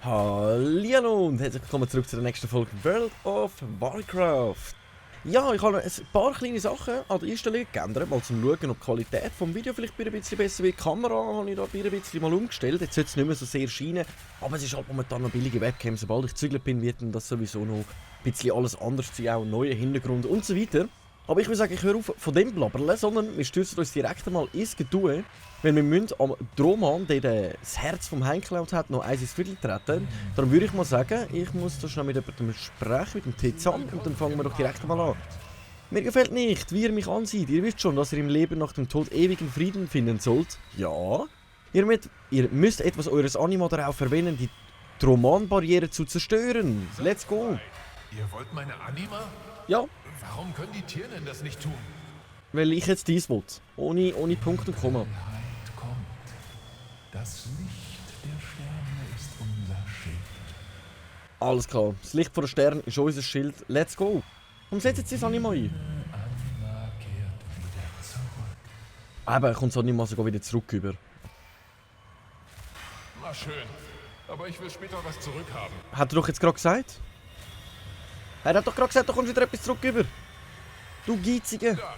Hallihallo und herzlich willkommen zurück zu der nächsten Folge World of Warcraft. Ja, ich habe ein paar kleine Sachen an der Einstellung geändert, mal zum Schauen, ob die Qualität des Videos vielleicht ein bisschen besser wird. Die Kamera habe ich da ein bisschen mal umgestellt, jetzt sollte es nicht mehr so sehr scheinen, aber es ist halt momentan noch billige Webcam. Sobald ich gezügelt bin, wird dann das sowieso noch ein bisschen alles anders sein, auch neue Hintergründe und so weiter. Aber ich würde sagen, ich höre auf von dem Blabbern, sondern wir stürzen uns direkt einmal ins Getue. Weil wir müssen am Drohmann, der das Herz vom Heimgeklaut hat, noch eins ins Viertel treten. Darum würde ich mal sagen, ich muss da schnell mit jemandem sprechen, mit dem Tizan, und dann fangen wir doch direkt mal an. Mir gefällt nicht, wie ihr mich ansieht. Ihr wisst schon, dass ihr im Leben nach dem Tod ewigen Frieden finden sollt. Ja. Ihr müsst etwas eures Anima darauf verwenden, die Drohmann-Barriere zu zerstören. Let's go. Ihr wollt meine Anima? Ja. Warum können die Tiernen das nicht tun? Weil ich jetzt dies will. Ohne Punkt und Komma. Kommt. Das Licht der Sterne ist unser Schild. Alles klar. Das Licht von der Sterne ist unser Schild. Let's go. Warum setzt jetzt das Anima ein? Anima kehrt wieder zurück. Eben, kommt das Anima sogar wieder zurück über. Na schön. Aber ich will später was zurückhaben. Hat er doch jetzt gerade gesagt? Er hat doch gerade gesagt, da kommt wieder etwas zurück über. Du Geizige. Da.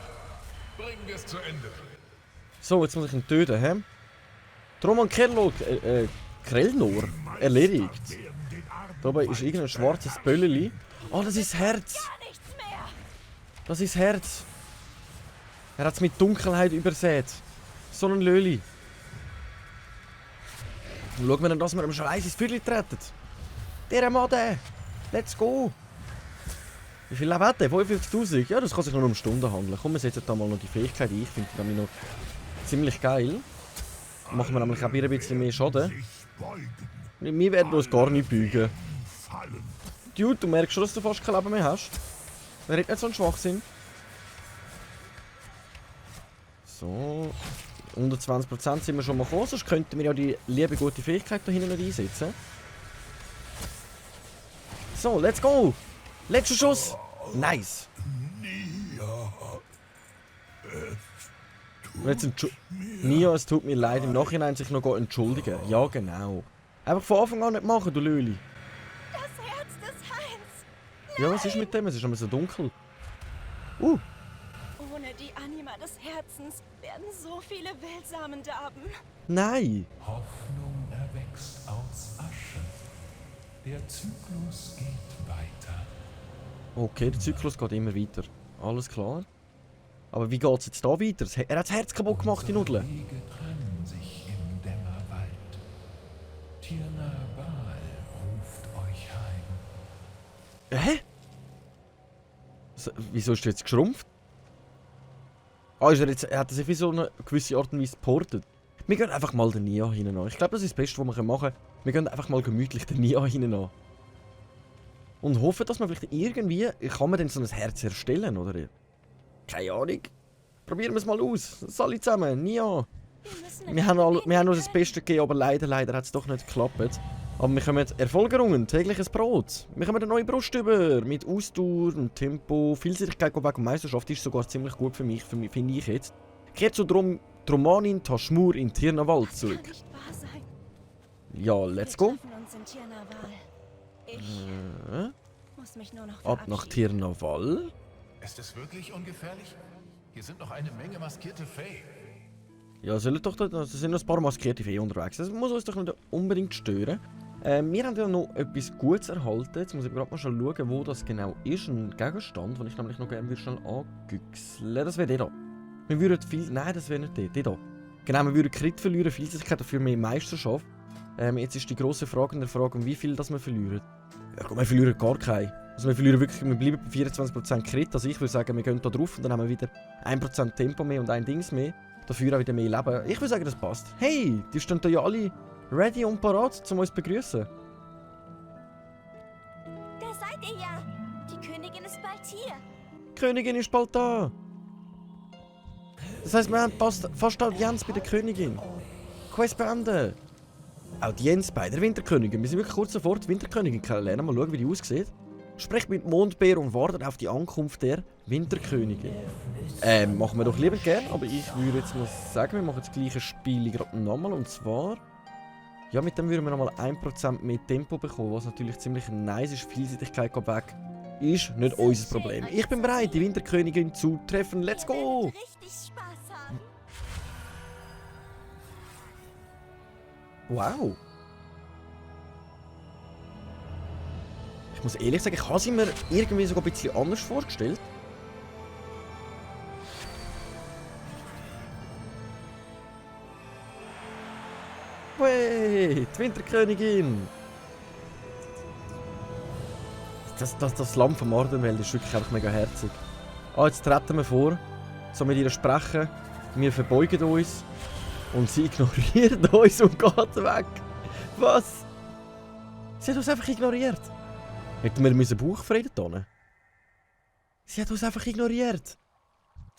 Bringen wir es zu Ende. So, jetzt muss ich ihn töten, hä? Drohmann Krellnor erledigt. Dabei ist irgendein schwarzes Bölleli. Oh, das ist das Herz. Das ist das Herz. Er hat es mit Dunkelheit übersät. So ein Löli. Und schauen wir dann, dass wir am Scheiß ins Viertel treten. Der Mann, der. Let's go. Wie viel Leben hat der? 55'000? Ja, das kann sich nur um Stunden handeln. Komm, wir setzen da mal noch die Fähigkeit ein. Ich finde die nämlich noch ziemlich geil. Machen wir nämlich auch ein bisschen mehr Schaden. Wir werden uns gar nicht beugen. Dude, du merkst schon, dass du fast kein Leben mehr hast. Wer hat nicht so einen Schwachsinn? So. 120% sind wir schon mal gekommen, sonst könnten wir ja die liebe gute Fähigkeit da hinten nicht einsetzen. So, let's go! Letzter Schuss! Nice! Nia, es tut mir leid, im Nachhinein sich noch entschuldigen. Ja, genau. Einfach von Anfang an nicht machen, du Löli. Das Herz des Hains! Ja, was ist mit dem? Es ist immer so dunkel. Ohne die Anima des Herzens werden so viele Weltsamen darben. Nein! Hoffnung erwächst aus Asche. Der Zyklus geht weiter. Okay, der Zyklus geht immer weiter. Alles klar. Aber wie geht's jetzt da weiter? Er hat das Herz kaputt gemacht, die Nudeln. Wege trennen sich im Dämmerwald. Tirna Baal ruft euch heim. Hä? Wieso ist er jetzt geschrumpft? Ah, er hat sich wie so eine gewisse Art und Weise geportet. Wir gehen einfach mal den Nia hinein an. Ich glaube, das ist das Beste, was wir machen können. Wir gehen einfach mal gemütlich den Nia hinein an. Und hoffen, dass man vielleicht irgendwie... Kann man denn so ein Herz erstellen, oder? Keine Ahnung. Probieren wir es mal aus. Alle zusammen. Nia. Wir haben uns das Beste gegeben, aber leider hat es doch nicht geklappt. Aber wir kommen Erfolgerungen, tägliches Brot. Wir kommen eine neue Brust über. Mit Ausdauer und Tempo. Vielseitigkeit wegen Meisterschaft ist sogar ziemlich gut für mich finde ich jetzt. Kehrt zu Dromanin Tashmur in Tirnawald zurück. Kann nicht wahr sein. Ja, let's go. Wir treffen uns in Tirnawal. Ich muss mich nur noch Ab nach verabschieden. Tirnawal. Ist es wirklich ungefährlich? Hier sind noch eine Menge maskierte Fey. Ja, sollen doch da sind noch ein paar maskierte Feen unterwegs. Das muss uns doch nicht unbedingt stören. Wir haben ja noch etwas Gutes erhalten. Jetzt muss ich gerade mal schauen, wo das genau ist. Ein Gegenstand, den ich nämlich noch gerne schnell angüchseln. Das wäre der da. Wir würden viel... Nein, das wäre nicht der. Der da. Genau, wir würden Crit verlieren, Vielseitigkeit dafür mehr Meisterschaft. Jetzt ist die grosse Frage in der Frage, wie viel das wir verlieren. Ja, komm, wir verlieren gar keinen. Also wir verlieren wirklich, wir bleiben bei 24% Crit. Also ich würde sagen, wir gehen da drauf und dann haben wir wieder 1% Tempo mehr und ein Dings mehr. Dafür auch wieder mehr Leben. Ich würde sagen, das passt. Hey, die stehen da ja alle ready und parat, um uns zu begrüßen. Da seid ihr ja. Die Königin ist bald hier. Die Königin ist bald da. Das heisst, wir haben fast Audienz bei der Königin. Quest beenden. Audienz bei der Winterkönigin. Wir sind wirklich kurz davor, die Winterkönigin kennenlernen. Mal schauen, wie die aussieht. Sprecht mit Mondbär und wartet auf die Ankunft der Winterkönigin. Machen wir doch lieber gern, aber ich würde jetzt mal sagen, wir machen das gleiche Spiel gerade nochmal. Und zwar... Ja, mit dem würden wir nochmal 1% mehr Tempo bekommen, was natürlich ziemlich nice ist. Vielseitigkeit geht weg. Ist nicht unser Problem. Ich bin bereit, die Winterkönigin zu treffen. Let's go! Richtig Spaß haben. Wow! Ich muss ehrlich sagen, ich habe sie mir irgendwie sogar ein bisschen anders vorgestellt. Wey, die Winterkönigin! Das Lamm vom Ardenwelt ist wirklich einfach mega herzig. Ah, jetzt treten wir vor, so mit ihr sprechen, wir verbeugen uns und sie ignoriert uns und geht weg. Was? Sie hat uns einfach ignoriert. Hätten wir müssen Bauchfrieden tun? Sie hat uns einfach ignoriert.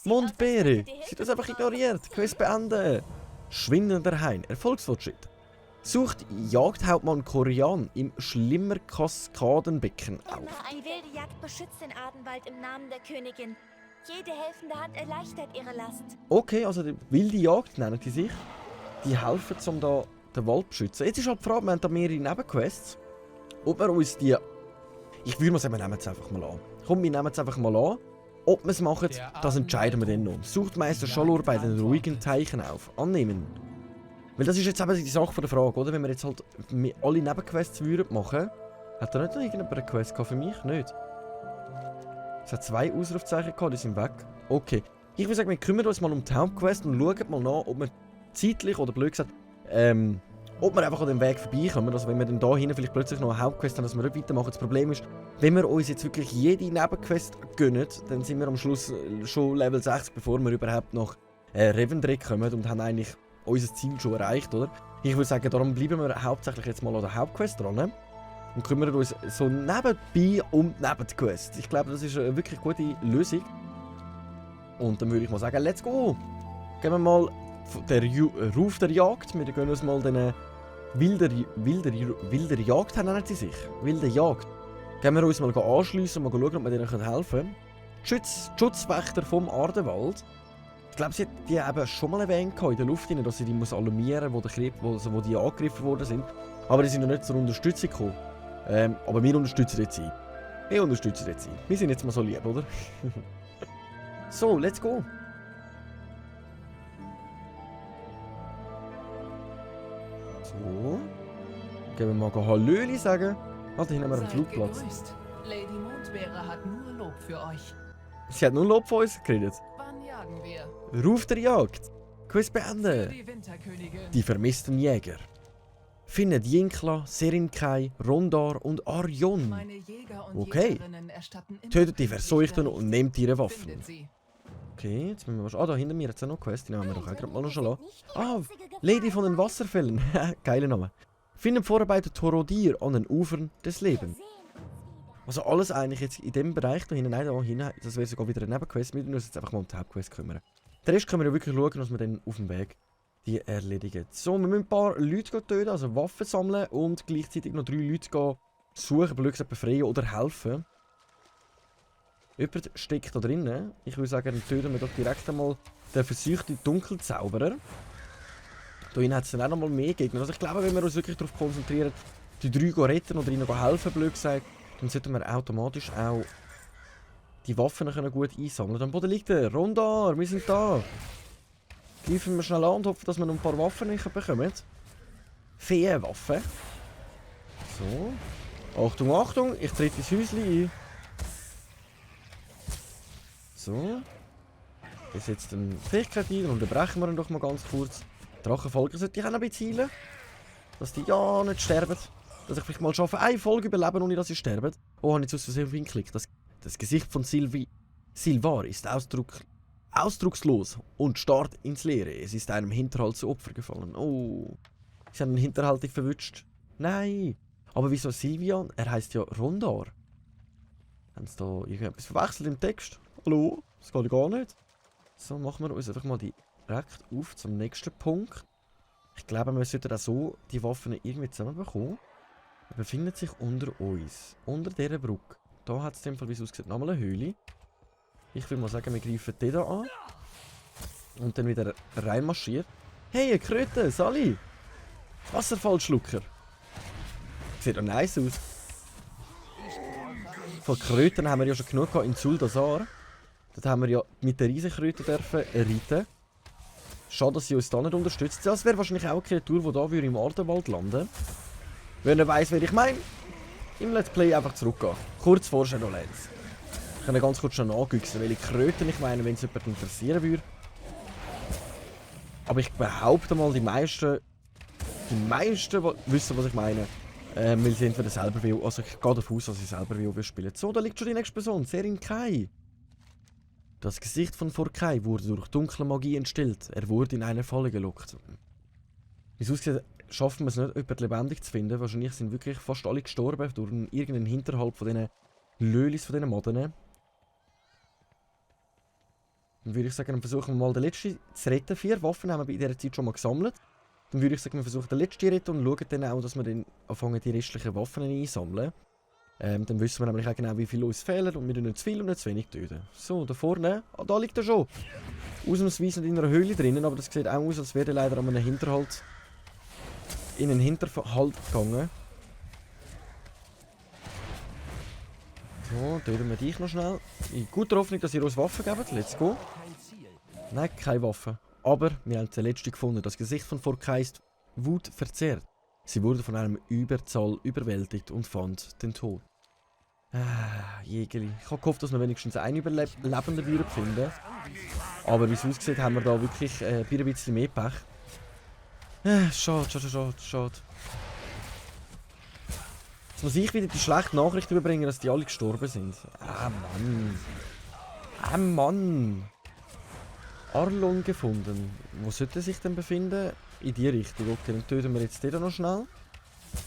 Mondbeere, sie hat uns einfach ignoriert. Quest beenden. Schwindender Hain, Erfolgsfortschritt. Sucht Jagdhauptmann Korian im Schlimmer-Kaskadenbecken auf. Die wilde Jagd beschützt den Ardenwald im Namen der Königin. Jede helfende Hand erleichtert ihre Last. Okay, also die wilde Jagd nennen die sich. Die helfen, um da den Wald zu beschützen. Jetzt ist halt die Frage, wir haben da mehrere Nebenquests. Ob wir uns die... Ich würde mal sagen, wir nehmen es einfach mal an. Komm, wir nehmen es einfach mal an. Ob wir es machen, das entscheiden wir dann noch. Sucht Meister Schalur bei den ruhigen Teichen auf. Annehmen. Weil das ist jetzt eben die Sache von der Frage, oder? Wenn wir jetzt halt alle Nebenquests würden machen, hat er nicht noch irgendjemand eine Quest gehabt für mich? Nicht. Es hat 2 Ausrufzeichen gehabt, die sind weg. Okay. Ich würde sagen, wir kümmern uns mal um die Hauptquest und schauen mal nach, ob wir zeitlich oder blöd gesagt, ob wir einfach an dem Weg vorbeikommen. Also wenn wir dann da hinten vielleicht plötzlich noch eine Hauptquest haben, dass wir nicht weitermachen. Das Problem ist, wenn wir uns jetzt wirklich jede Nebenquest gönnen, dann sind wir am Schluss schon Level 60, bevor wir überhaupt nach Revendreth kommen und haben eigentlich unser Ziel schon erreicht, oder? Ich würde sagen, darum bleiben wir hauptsächlich jetzt mal an der Hauptquest dran und kümmern uns so nebenbei um die Nebenquest. Ich glaube, das ist eine wirklich gute Lösung. Und dann würde ich mal sagen, let's go! Gehen wir mal den Ruf der Jagd. Wir gehen uns mal den wilder Jagd, nennen sie sich. Wilde Jagd. Gehen wir uns mal anschliessen und mal schauen, ob wir denen helfen können. Schutzwächter vom Ardenwald. Ich glaube, sie hat die eben schon mal erwähnt in der Luft, dass sie die muss alarmieren muss, wo die angegriffen worden sind. Aber die sind noch nicht zur Unterstützung gekommen. Aber wir unterstützen jetzt sie. Wir unterstützen jetzt sie. Wir sind jetzt mal so lieb, oder? So, let's go. So. Gehen wir mal Hallöli sagen. Ah, da hinten haben wir einen Flugplatz. Gegrüßt. Lady Mondbeere hat nur Lob für euch. Sie hat nur Lob von uns geredet. Wann jagen wir? Ruf der Jagd. Quest Für beenden. die Winterkönigin. Die vermissten Jäger. Findet Jinkla, Serinkai, Rondar und Arion. Meine Jäger und Okay. Jägerinnen erstatten immer Tötet die pünktlich Verseuchten Bericht. und nehmt ihre Waffen. Findet sie. Okay, jetzt müssen wir was... Ah, da hinter mir hat es noch Quest. Die haben wir doch auch gerade mal noch schon an. Ah, Lady von den Wasserfällen. Geiler Name. Findet Vorarbeiter Torodir an den Ufern des Lebens. Also alles eigentlich jetzt in dem Bereich da hinten, nein, da hinten, das wäre sogar wieder eine Nebenquest. Wir müssen uns jetzt einfach mal um die Hauptquest kümmern. Den Rest können wir ja wirklich schauen, dass wir dann auf dem Weg die erledigen. So, wir müssen ein paar Leute töten, also Waffen sammeln und gleichzeitig noch 3 Leute gehen suchen, blöd gesagt befreien oder helfen. Jemand steckt da drinnen. Ich würde sagen, dann töten wir doch direkt einmal den versuchten Dunkelzauberer. Da hinten hat es dann auch noch mal mehr Gegner. Also ich glaube, wenn wir uns wirklich darauf konzentrieren, die 3 retten oder ihnen helfen, blöd gesagt, dann sollten wir automatisch auch die Waffen können gut einsammeln. Am Boden liegt er. Rondar, wir sind da. Greifen wir schnell an und hoffen, dass wir noch ein paar Waffen bekommen. Feenwaffen. So. Achtung, Achtung, ich trete ins Häuschen ein. So. Ich setze eine Fähigkeit ein und unterbrechen wir ihn doch mal ganz kurz. Drachenfolger sollte ich auch noch ein bisschen heilen. Dass die ja nicht sterben. Dass ich vielleicht mal schaffe, eine Folge überleben, ohne dass sie sterben. Oh, habe ich jetzt aus Versehen geklickt. Das Gesicht von Silvar ist ausdruckslos und starrt ins Leere. Es ist einem Hinterhalt zu Opfer gefallen. Oh, sie haben einen Hinterhalt verwünscht. Nein. Aber wieso Silvian? Er heißt ja Rondar. Haben sie da irgendetwas verwechselt im Text? Hallo? Das geht gar nicht. So, machen wir uns einfach mal direkt auf zum nächsten Punkt. Ich glaube, wir sollten auch so die Waffen irgendwie zusammenbekommen. Er befindet sich unter uns. Unter dieser Brücke. Da hat es in dem Fall, wie es aussieht, nochmal eine Höhle. Ich würde mal sagen, wir greifen den hier an. Und dann wieder reinmarschieren. Hey, eine Kröte, Sally! Wasserfallschlucker. Sieht doch nice aus. Von Kröten haben wir ja schon genug gehabt in Zuldasar. Dort haben wir ja mit der Riesenkröte dürfen reiten. Schade, dass sie uns da nicht unterstützt. Das wäre wahrscheinlich auch eine Kreatur, die da im Ardenwald landen. Wenn ihr weiss, wer ich meine, im Let's Play einfach zurückgehen. Kurz vor Shadowlands. Ich kann ganz kurz schon angüchsen, welche Kröten ich meine, wenn es jemand interessieren würde. Aber ich behaupte mal, die meisten wissen, was ich meine. Weil sie entweder selber will. Also ich gehe davon aus, dass sie selber will spielen. So, da liegt schon die nächste Person. Serin Kai. Das Gesicht von Forkai wurde durch dunkle Magie entstellt. Er wurde in eine Falle gelockt. Wie es aussieht, schaffen wir es nicht, jemanden lebendig zu finden. Wahrscheinlich sind wirklich fast alle gestorben durch irgendeinen Hinterhalt von diesen Lölis, von diesen Modenen. Dann würde ich sagen, dann versuchen wir mal den letzten zu retten. 4 Waffen haben wir bei dieser Zeit schon mal gesammelt. Dann würde ich sagen, wir versuchen den letzten zu retten und schauen dann auch, dass wir dann anfangen, die restlichen Waffen einsammeln. Dann wissen wir nämlich auch genau, wie viel uns fehlen und wir nicht zu viel und nicht zu wenig töten. So, da vorne, da liegt er schon. Ausnahmsweise nicht in einer Höhle drinnen, aber das sieht auch aus, als wäre er leider an einem Hinterhalt in einen Hinterhalt gegangen. So, töten wir dich noch schnell. In guter Hoffnung, dass ihr uns Waffen gebt. Let's go. Nein, keine Waffen. Aber wir haben den letzten gefunden. Das Gesicht von Forkai ist Wut verzerrt. Sie wurde von einem Überzahl überwältigt und fand den Tod. Jägeli. Ich habe gehofft, dass wir wenigstens einen Überlebenden würden finden. Aber wie es aussieht, haben wir da wirklich ein bisschen mehr Pech. Schade. Jetzt muss ich wieder die schlechte Nachricht überbringen, dass die alle gestorben sind. Mann. Arlon gefunden. Wo sollte er sich denn befinden? In die Richtung. Okay, dann töten wir jetzt den noch schnell.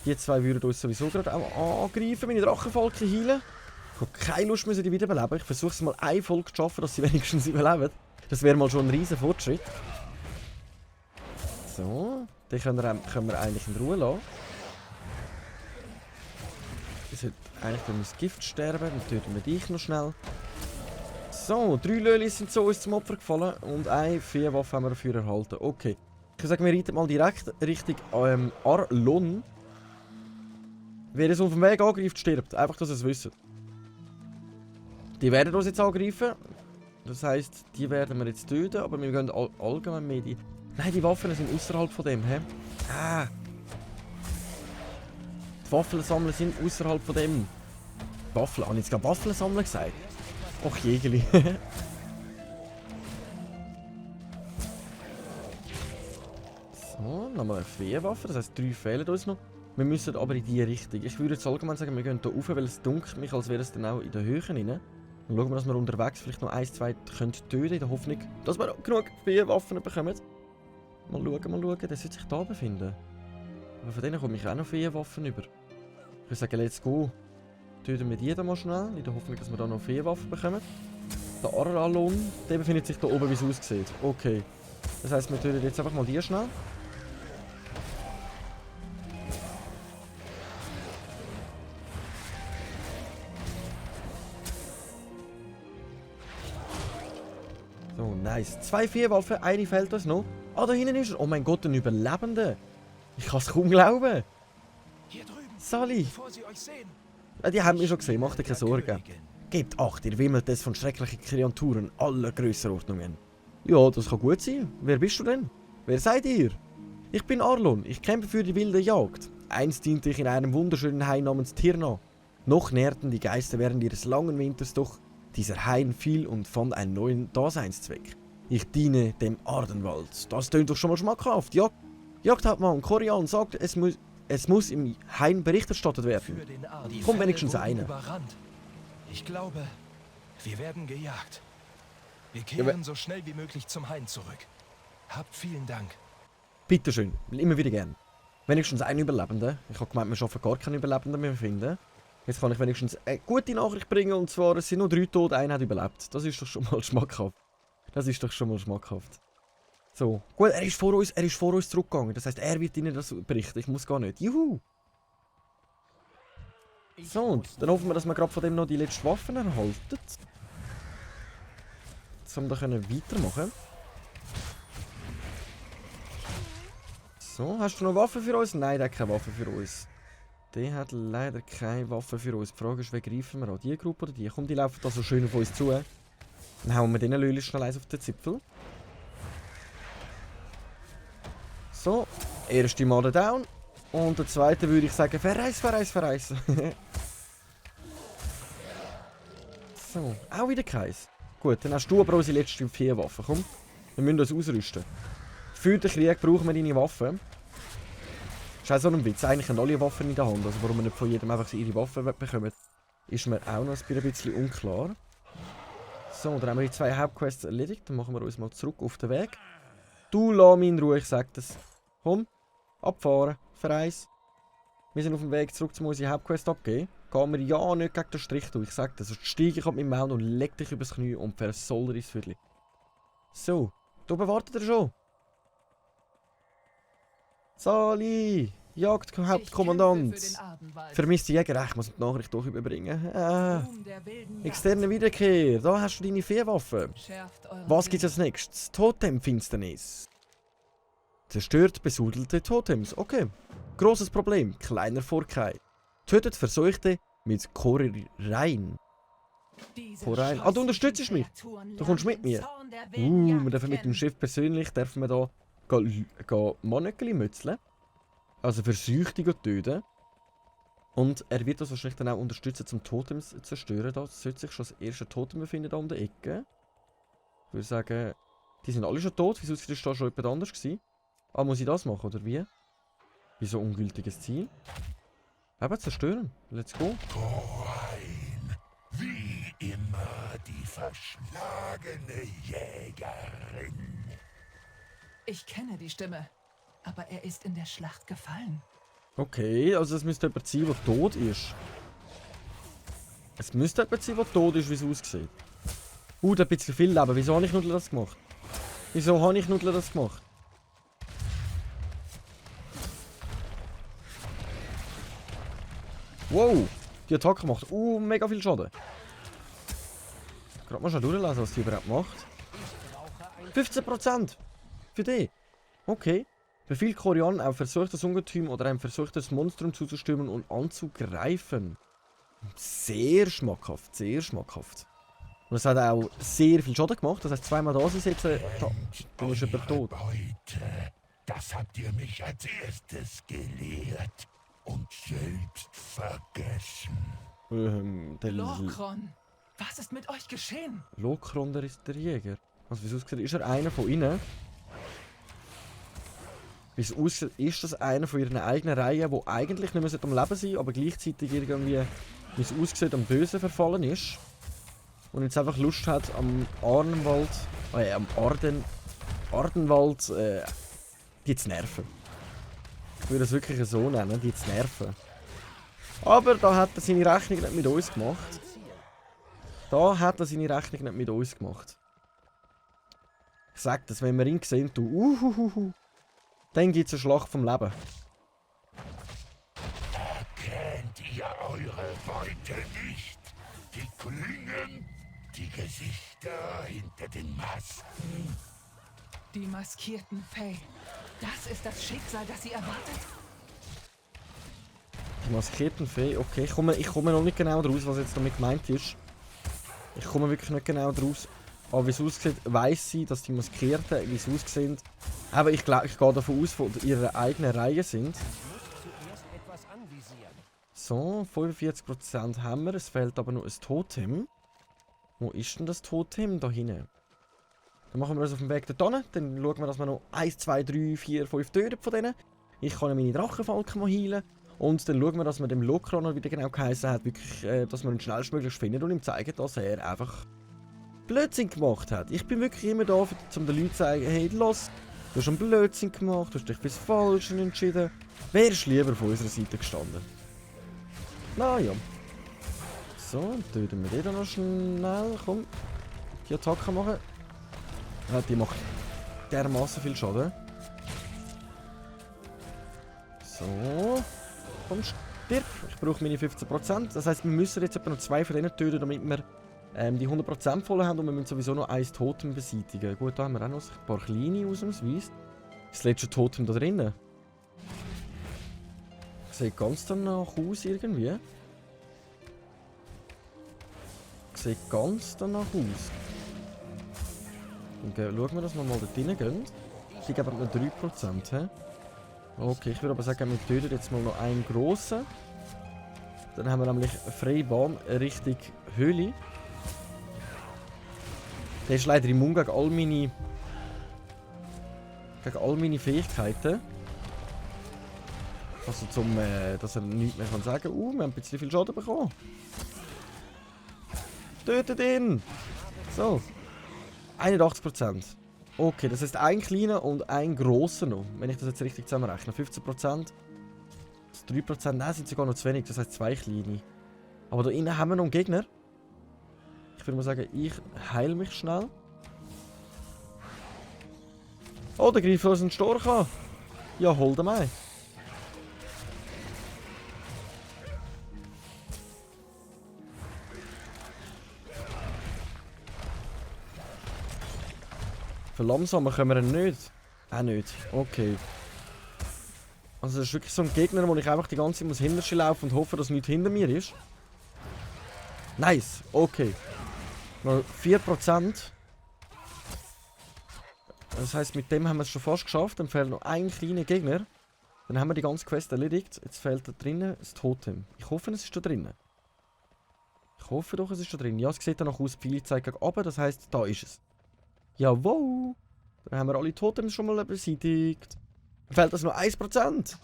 Die zwei würden uns sowieso gerade auch angreifen. Meine Drachenfalken heilen. Ich habe keine Lust mehr, sie wiederbeleben. Ich versuche es mal eine Folge zu schaffen, dass sie wenigstens überleben. Das wäre mal schon ein riesen Fortschritt. So, den können wir eigentlich in Ruhe lassen. Ich sollte eigentlich durch das Gift sterben. Dann töten wir dich noch schnell. So, 3 Lölis sind so uns zum Opfer gefallen und eine Feenwaffe haben wir dafür erhalten. Okay. Ich würde sagen, wir reiten mal direkt Richtung Arlon. Wer es auf dem Weg angreift, stirbt. Einfach, dass ihr es wisst. Die werden uns jetzt angreifen. Das heisst, die werden wir jetzt töten, aber wir gehen allgemein mehr die... Nein, die Waffen sind außerhalb von dem, hä? Die Waffen sammeln sind außerhalb von dem. Waffen? Habe ich jetzt gerade Waffen sammeln gesagt? Och, Jägeli. So, nochmal eine Feenwaffe, das heisst 3 fehlen uns noch. Wir müssen aber in die Richtung. Ich würde jetzt allgemein sagen, wir gehen hier rauf, weil es dunkelt mich, als wäre es dann auch in der Höhe rein. Dann schauen wir, dass wir unterwegs vielleicht noch 1, 2 töten können, in der Hoffnung, dass wir genug Feenwaffen bekommen. Mal schauen, der sollte sich da befinden. Aber von denen komme ich auch noch Feenwaffen über. Ich würde sagen, let's go. Töten wir die da mal schnell, in der Hoffnung, dass wir da noch Feenwaffen bekommen. Der Arlon, der befindet sich da oben, wie es aussieht. Okay. Das heisst, wir töten jetzt einfach mal die schnell. So, nice. 2 Feenwaffen, eine fehlt uns noch. Da hinten ist er. Oh mein Gott, ein Überlebender. Ich kann es kaum glauben. Hier drüben. Sally. Bevor sie euch sehen. Die haben mich schon gesehen, macht dir keine Sorgen. Gebt Acht, ihr wimmelt es von schrecklichen Kreaturen aller Grössenordnungen. Ja, das kann gut sein. Wer bist du denn? Wer seid ihr? Ich bin Arlon, ich kämpfe für die wilde Jagd. Einst diente ich in einem wunderschönen Hain namens Tirna. Noch nährten die Geister während ihres langen Winters, doch dieser Hain fiel und fand einen neuen Daseinszweck. Ich diene dem Ardenwald. Das tönt doch schon mal schmackhaft. Jagdhauptmann Corian sagt, es muss im Hain Bericht erstattet werden. Kommt wenigstens einer. Ich glaube, wir werden gejagt. Wir kehren so schnell wie möglich zum Hain zurück. Habt vielen Dank. Bitteschön, immer wieder gern. Wenigstens ein Überlebender. Ich habe gemeint, wir schaffen gar keinen Überlebenden mehr finden. Jetzt kann ich wenigstens eine gute Nachricht bringen, und zwar, es sind nur 3 tot, einer hat überlebt. Das ist doch schon mal schmackhaft. So, gut, er ist vor uns zurückgegangen. Das heisst, er wird ihnen das berichten. Ich muss gar nicht. Juhu! So, und dann hoffen wir, dass wir gerade von dem noch die letzten Waffen erhalten. Um da weitermachen. So, hast du noch Waffen für uns? Nein, der hat keine Waffen für uns. Der hat leider keine Waffen für uns. Die Frage ist, wen greifen wir an? Die Gruppe oder die? Komm, die laufen da so schön auf uns zu. Dann hauen wir denen Löli schnell eins auf den Zipfel. So, erste Mal down. Und der zweite würde ich sagen, verreis. So, auch wieder keins. Gut, dann hast du aber unsere letzten 4 Waffen. Komm, wir müssen uns ausrüsten. Für den Krieg brauchen wir deine Waffen. Das ist auch so ein Witz. Eigentlich haben alle Waffen in der Hand. Also warum wir nicht von jedem einfach ihre Waffen bekommen, ist mir auch noch ein bisschen unklar. So, dann haben wir die 2 Hauptquests erledigt. Dann machen wir uns mal zurück auf den Weg. Du lass mich in Ruhe, ich sag das. Komm, abfahren, verreis. Wir sind auf dem Weg zurück, um unsere Hauptquest abgeben. Gehen wir ja nicht gegen den Strich durch, ich sag das. Sonst steige ich auf meinen Mount und leg dich übers Knie und versoll ins Viertel. So, da wartet er schon. Sali, Jagdhauptkommandant. Vermisste Jäger, ich muss die Nachricht doch überbringen. Externe Wiederkehr, da hast du deine 4 Waffen. Was gibt's als nächstes? Totemfinsternis. Zerstört besudelte Totems, okay. Grosses Problem, kleiner Vorkehr. Tötet Verseuchte mit Korereien. Korereien. Ah, du unterstützt mich. Du kommst mit mir. Wir dürfen mit dem Schiff persönlich da Monöckeli mützeln. Also Verseuchte töten. Und er wird uns wahrscheinlich dann auch unterstützen, zum Totems zu zerstören. Da sollte sich schon das erste Totem befinden, da um die Ecke. Ich würde sagen, die sind alle schon tot. Wieso ist da schon jemand anders gewesen? Ah, muss ich das machen, oder wie? Wieso ungültiges Ziel? Aber zerstören. Let's go. Korein, wie immer die verschlagene Jägerin. Ich kenne die Stimme, aber er ist in der Schlacht gefallen. Okay, also es müsste jemand sein, der tot ist. Es müsste jemand sein, der tot ist, wie es aussieht. Der hat ein bisschen viel Leben. Wieso habe ich Nudler das gemacht? Wow, die Attacke macht mega viel Schaden. Gerade mal schon durchlesen, was die überhaupt macht. 15% für die. Okay. Befehl Korean auf versuchtes Ungetüm oder ein versuchtes Monstrum zuzustürmen und anzugreifen. Sehr schmackhaft, sehr schmackhaft. Und es hat auch sehr viel Schaden gemacht. Das heißt, zweimal da sind jetzt dann ist jemand tot. Beute, das habt ihr mich als erstes gelehrt. Und selbst vergessen. Der Lokron, was ist mit euch geschehen? Lokron, der ist der Jäger. Also wie es aussieht, ist er einer von ihnen? Wie es aussieht, ist das einer von ihren eigenen Reihen, der eigentlich nicht mehr am Leben sein sollte, aber gleichzeitig irgendwie, wie es aussieht, am Bösen verfallen ist. Und jetzt einfach Lust hat, am Ardenwald, die zu nerven. Ich würde es wirklich so nennen, die zu nerven. Aber da hat er seine Rechnung nicht mit uns gemacht. Ich sag das, wenn wir ihn sehen, dann gibt es eine Schlacht vom Leben. Erkennt ihr eure Beute nicht? Die Klingen, die Gesichter hinter den Masken. Die maskierten Fey. Das ist das Schicksal, das sie erwartet? Die maskierten Fee, okay. Ich komme noch nicht genau draus, was jetzt damit gemeint ist. Ich komme wirklich nicht genau draus. Aber wie es aussieht, weiss sie, dass die Maskierten, wie es aussehen. Aber ich gehe davon aus, dass ihre eigenen Reihe sind. So, 45% haben wir. Es fehlt aber noch ein Totem. Wo ist denn das Totem da hinten? Dann machen wir uns auf dem Weg dorthin. Dann schauen wir, dass wir noch 1, 2, 3, 4, 5 töten von denen. Ich kann meine Drachenfalken mal heilen. Und dann schauen wir, dass wir dem Lokron, wie der genau geheißen hat, wirklich, dass wir ihn schnellstmöglich finden und ihm zeigen, dass er einfach Blödsinn gemacht hat. Ich bin wirklich immer da, um den Leuten zu sagen, hey, los, du hast einen Blödsinn gemacht, du hast dich fürs Falsche entschieden. Wer ist lieber auf unserer Seite gestanden? Naja. So, dann töten wir den dann noch schnell. Komm, die Attacke machen. Ja, die macht dermaßen viel Schaden. So. Komm, Stirb. Ich brauche meine 15%. Das heisst, wir müssen jetzt etwa noch 2 von denen töten, damit wir die 100% voll haben und wir müssen sowieso noch 1 Totem beseitigen. Gut, da haben wir auch noch ein paar kleine ausnahmsweise. Das letzte Totem da drinnen. Sieht ganz danach aus irgendwie. Sieht ganz danach aus. Okay, schauen wir, dass wir mal da drinnen gehen. Die geben nur 3%. He? Okay, ich würde aber sagen, wir töten jetzt mal noch einen grossen. Dann haben wir nämlich eine freie Bahn Richtung Höhle. Der ist leider immun gegen all meine Fähigkeiten. Also dass er nichts mehr sagen kann. Wir haben ein bisschen viel Schaden bekommen. Tötet ihn! So. 81%. Okay, das heißt ein kleiner und ein grosser noch. Wenn ich das jetzt richtig zusammenrechne. 15%. 3%. Nein, sind sogar noch zu wenig. Das heißt 2 kleine. Aber da innen haben wir noch einen Gegner. Ich würde mal sagen, ich heile mich schnell. Oh, der greift uns einen Storch an. Ja, hol den mal. Verlangsamen können wir ihn nicht. Auch nicht. Okay. Also das ist wirklich so ein Gegner, wo ich einfach die ganze Zeit hinter laufen und hoffe, dass nichts hinter mir ist. Nice. Okay. Noch 4%. Das heisst, mit dem haben wir es schon fast geschafft. Dann fehlt noch ein kleiner Gegner. Dann haben wir die ganze Quest erledigt. Jetzt fehlt da drinnen das Totem. Ich hoffe, es ist da drinnen. Ich hoffe doch, es ist da drin. Ja, es sieht danach aus, Pfeil zeigt gegen oben. Das heisst, da ist es. Jawohl! Dann haben wir alle Totems schon mal beseitigt. Dann fehlt das nur 1%.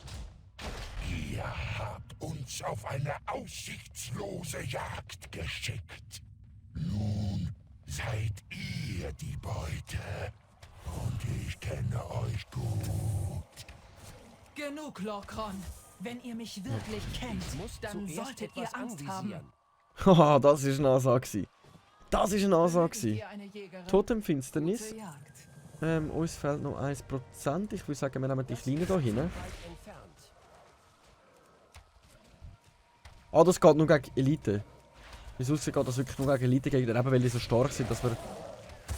Ihr habt uns auf eine aussichtslose Jagd geschickt. Nun seid ihr die Beute. Und ich kenne euch gut. Genug, Lorcron. Wenn ihr mich wirklich kennt, dann solltet ihr Angst haben. Haha, das war eine Ansage. Das war eine Ansage. Totemfinsternis. Uns fehlt noch 1%. Ich würde sagen, wir nehmen die Kleinen hier hin. Ah, das geht nur gegen Elite. Wieso geht das wirklich nur gegen Elite-Gegner? Eben weil die so stark sind, dass wir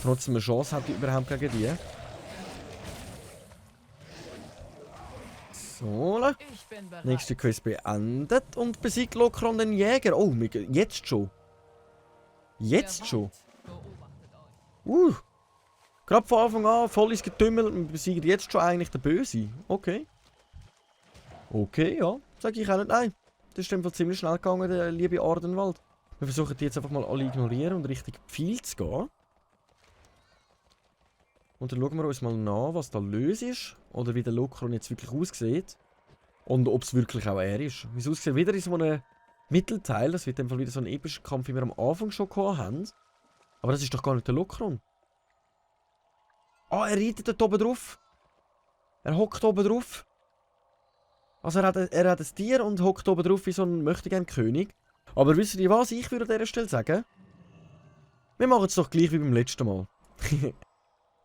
trotzdem eine Chance haben überhaupt gegen die. So, nächste Quest beendet und besiegt Lorcron den Jäger. Oh, jetzt schon. Jetzt schon. Gerade von Anfang an volles Getümmel und besiegt jetzt schon eigentlich den Böse. Okay. Okay, ja. Sag ich auch nicht nein. Das ist einfach ziemlich schnell gegangen, der liebe Ardenwald. Wir versuchen die jetzt einfach mal alle ignorieren und richtig Pfeil zu gehen. Und dann schauen wir uns mal nach, was da los ist. Oder wie der Lorcron jetzt wirklich aussieht. Und ob es wirklich auch er ist. Wie es aussieht, wieder in so einem Mittelteil. Das wird in dem Fall wieder so ein epischer Kampf, wie wir am Anfang schon gehabt haben. Aber das ist doch gar nicht der Lorcron. Ah, er reitet dort oben drauf. Er hockt oben drauf. Also er hat ein Tier und hockt oben drauf wie so ein Möchtegern-König. Aber wisst ihr was? Ich würde an dieser Stelle sagen, wir machen es doch gleich wie beim letzten Mal.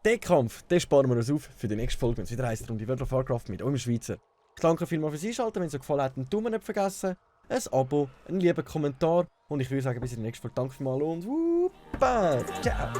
Den Kampf, den sparen wir uns auf für die nächste Folge, wenn es wieder heisst, um die World of Warcraft mit eurem Schweizer. Ich danke vielmals fürs Einschalten, wenn es euch gefallen hat, einen Daumen nicht vergessen, ein Abo, einen lieben Kommentar und ich würde sagen, bis in der nächsten Folge. Danke vielmals und ciao!